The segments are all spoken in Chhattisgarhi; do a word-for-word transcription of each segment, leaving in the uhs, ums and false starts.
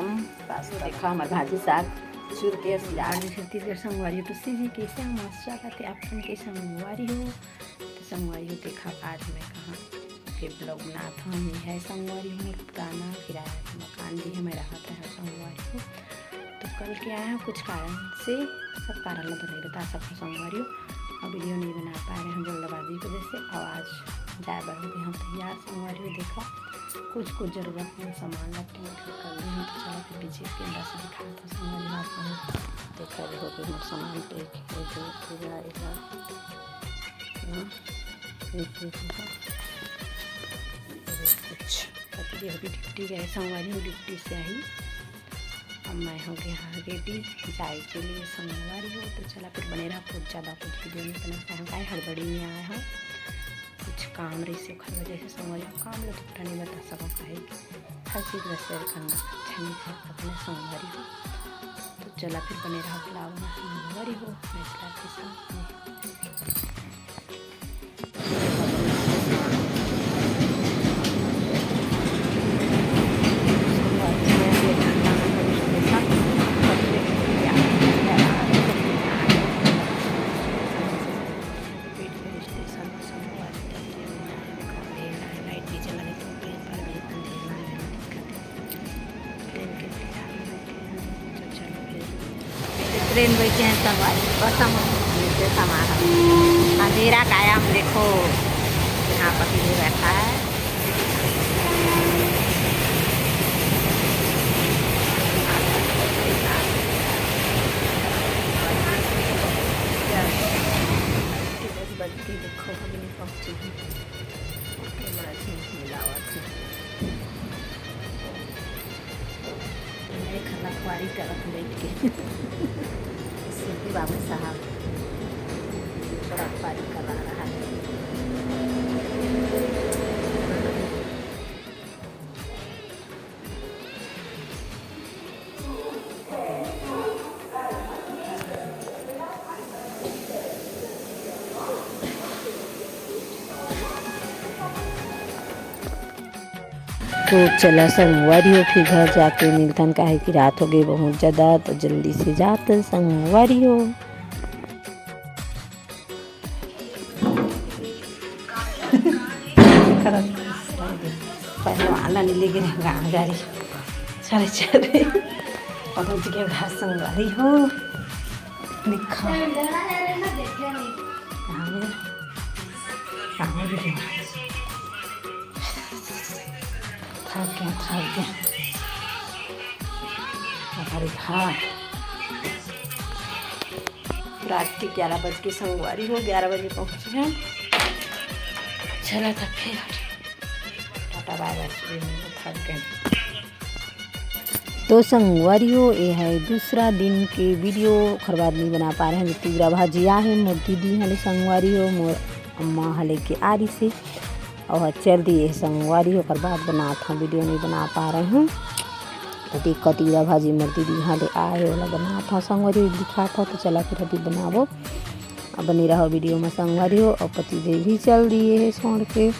पास्ता। देखा हमर भाजी साग चुर के सिरा। आज छत्तीसगढ़ संगवारी हो, तो सीजी कैसे हम आशा करते आप मन के संगवारी हो। तो संगवारी हो, देखा आज मैं कहाँ के ब्लॉग बनात हूँ। ये है संगवारी हो मोर पुराना किराया के मकान, भी हमें रहत है संगवारी हो। तो कल के आए हैं कुछ कारण से, सब कारण ला तो नहीं बता सकूँ संगवारी हो। और वीडियो नहीं बना पा रहे हैं जल्दबाजी की वजह से। और आज जाए बर हो गए हम तैयार संगवारी हो। देखा कुछ कुछ जरूरत में सामान ला टूट के कर ली हूँ। तो चलो फिर पीछे के अंदर से दिखा दो संगवारी हो आप लोग। देखा भी हो गई मोर सामान पैक, ये जो पूरा एला, हाँ, ये, ये, ये, ये कुछ पति देव भी ड्यूटी गए संगवारी हो, ड्यूटी से आई। अब मैं हो गया रेडी जाए के लिए संगवारी हो। तो चला फिर बने रहा, कुछ ज़्यादा कुछ वीडियो नहीं बना पाए हूँ, काहे हड़बड़ी में आए हूँ, कुछ काम रही से ओखर वजह से संगवारी हो। काम ला तो पूरा नहीं बता सकूँ, काहे कि हर चीज़ ला शेयर करना अच्छा नहीं है अपने संगवारी हो। तो चला फिर बने रहा ब्लॉग में संगवारी हो, मैं चला के साथ में। ट्रेन बैठे हैं संगवारी, बस हम नीचे समा है। अंधेरा कायम देखो, यहाँ पति भी बैठा है। बज के देखो, हम नहीं पहुँचे हैं। मिलावट है। मैं खाना खुआरी करत बैठ के। सिद्धि बाबू साहब थोड़ा खुआरी करा रहा है। तो चला संगवारी हो, फिर घर जाके मिलथन, काहे कि रात हो गई बहुत ज्यादा, तो जल्दी से जात संगवारी हो। पहलवान ला नहीं लेके गाँव जा रही। चले, चले। पहुँच गए घर संगवारी हो। देखो। कहाँ गए? कहाँ गए? थक गए, थक गए। अरे हाँ। रात के ग्यारह बज के संगवारी हो, ग्यारह बजे पहुँचे हैं। चला था फिर टाटा बाय बाय, सुबह में थक गए। तो संगवारी हो, ये है दूसरा दिन के वीडियो, ओखर बाद नहीं बना पा रहे हैं, तिवरा भाजी आहे, मोर दीदी हले संगवारी हो, मोर अम्मा हले के आरी से, और चल दिए संगवारी हो, ओकर बाद बनात हूँ, वीडियो नहीं बना पा रहे हैं। तो देखो तिवरा भाजी मोर दीदी हले आए, ओला बनात हूँ संगवारी हो, दिखात हूँ। तो चला फिर अभी बनाबो, अब बने रहो वीडियो में संगवारी हो। और पति देव भी चल दिए है छोड़ के,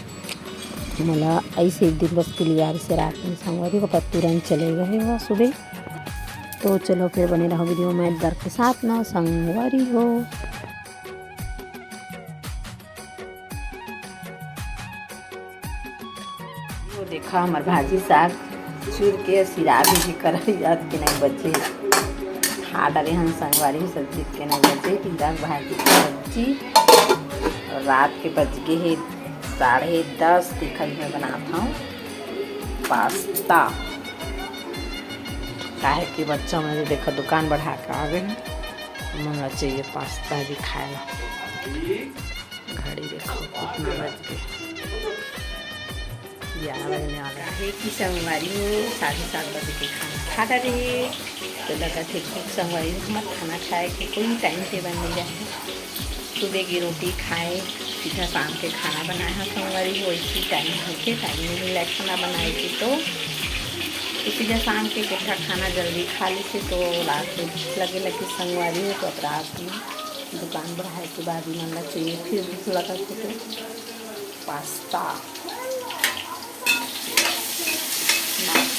मोला ऐसे एक दिन बस के लिए यार से रात में संगवारी हो, पर तुरंत चले गए वो सुबह। तो चलो फिर बने रहो वीडियो में दर के साथ ना संगवारी हो। वो देखा हमर भाजी साग चूर के सिरा भी, भी कराई जात के नहीं बचे। खा डारे हम संगवारी सब्जी के नहीं बचे, तीरा भाजी की सब्जी। और रात के बज गए है साढ़े दस, देखा मैं बनात हूँ पास्ता। काहे कि बच्चा मन देखो दुकान बढ़ा के आ गए हैं, मन ला चाहिए पास्ता भी खाए ला। घड़ी देखो कितना बज गए, ग्यारह बजने वाला है। कि संगवारी हो, साढ़े सात बजे के खाना खा डारे। तो लगा थे भूख संगवारी हो, मत खाना खाए के कोई टाइम टेबल नहीं रहे। सुबह की रोटी खाए, सीधा शाम के खाना बनाए हैं संगवारी हो, इसी टाइम होके टाइम नहीं मिला खाना बनाए के, तो, तो सीधा शाम के कोठा खाना जल्दी खा ली थे, तो रात में भूख लगे लगी संगवारी हो, तो अब रात में दुकान बढ़ाए के बाद ही मन ला चाहिए, फिर भूख लगा थे तो पास्ता।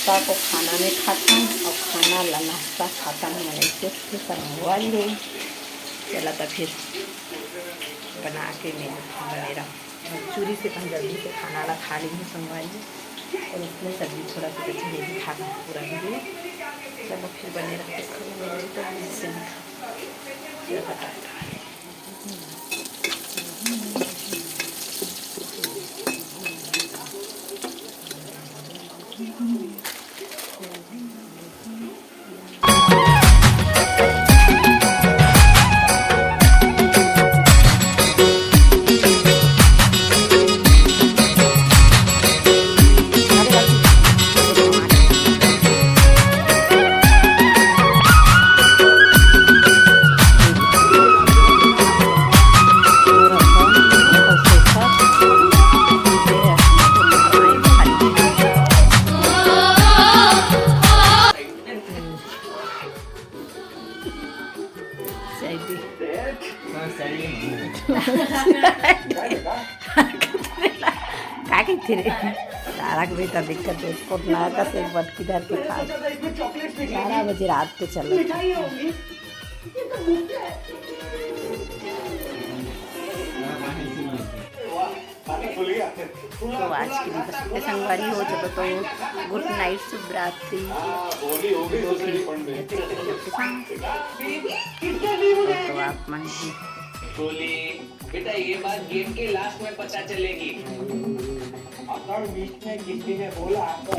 नाश्ता को खाना में खाता हूँ और खाना ला नाश्ता खाता हूँ, मैंने इसे संगवारी हो। चला तो फिर बना के मैं बने रहूँ। चूरी से कम जल्दी से खाना ला खा ली हूँ संगवारी, और उसमें सब्जी थोड़ा सा बची, ये भी खा पूरा वीडियो। चलो फिर बने रहते खाने में, तो जल्दी से दिखा। चलो, टाटा। का कहिथे रे? तारा के बेटा दिक्कत है, कोटला का से बटकी धर के खा। ग्यारह बजे रात के चलो। तो आज के लिए बस इतने संगवारी हो, चलो तो गुड नाइट, शुभ रात्रि। तो आप मन भी बोले, बेटा, ये बात गेम के लास्ट में पता चलेगी। अगर बीच में किसी ने बोला तो